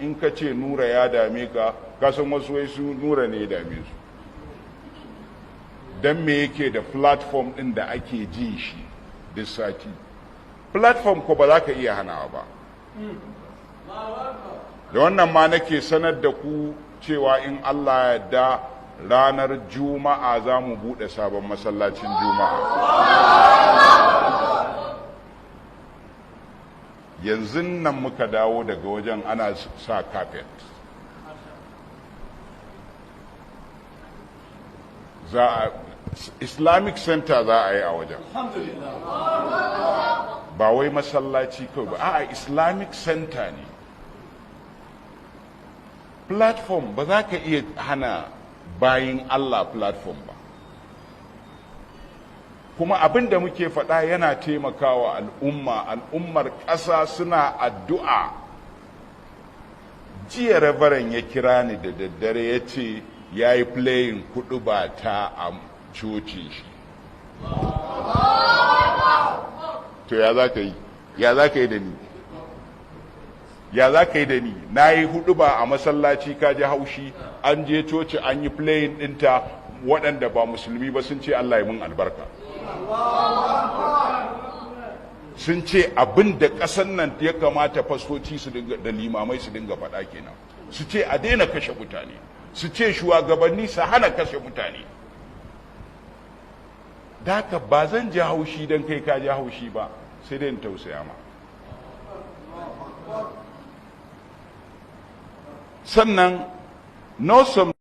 In ka ce Nura ya dame ka, kasan wasu wai su Nura ne ya dame su. Don me yake da platform ɗin da ake jin shi duk sati? Platform ko ba za ka iya hanawa ba. Da wannan ma nake sanar da ku cewa in Allah ya da, ranar Juma'a za mu buɗe sabon masallacin Juma'a. Yanzu nan muka dawo daga wajen, ana sa carpet. Za a Islamic Center za a yi a wajen, ba wai masallaci kawai ba, a'a, Islamic Center ne. Platform ba za ka iya hana bayin Allah platform ba. Kuma abin da muke faɗa yana taimakawa al'umma, al'ummar ƙasa suna addu'a. Jiya rabaran ya kira ni da daddare, ya ce ya yi playing kuɗi ba ta a cocin shi. To ya za ka yi? Ya za ka yi da ni? Ya za ka yi da ni? Na yi hudu ba a masallaci, ka ji haushi, an je coci an yi playing ɗinta, waɗanda ba musulmi ba sun ce Allah ya mun albarka, sun ce abin da ƙasar nan ya kamata fastoci su dinga da limamai su dinga faɗa kenan, su ce a daina kashe mutane, su ce shugabanni su hana kashe mutane. Daka ba zan ji haushi don kai ka ji haushi ba, sai dai in tausaya ma. Sannan no some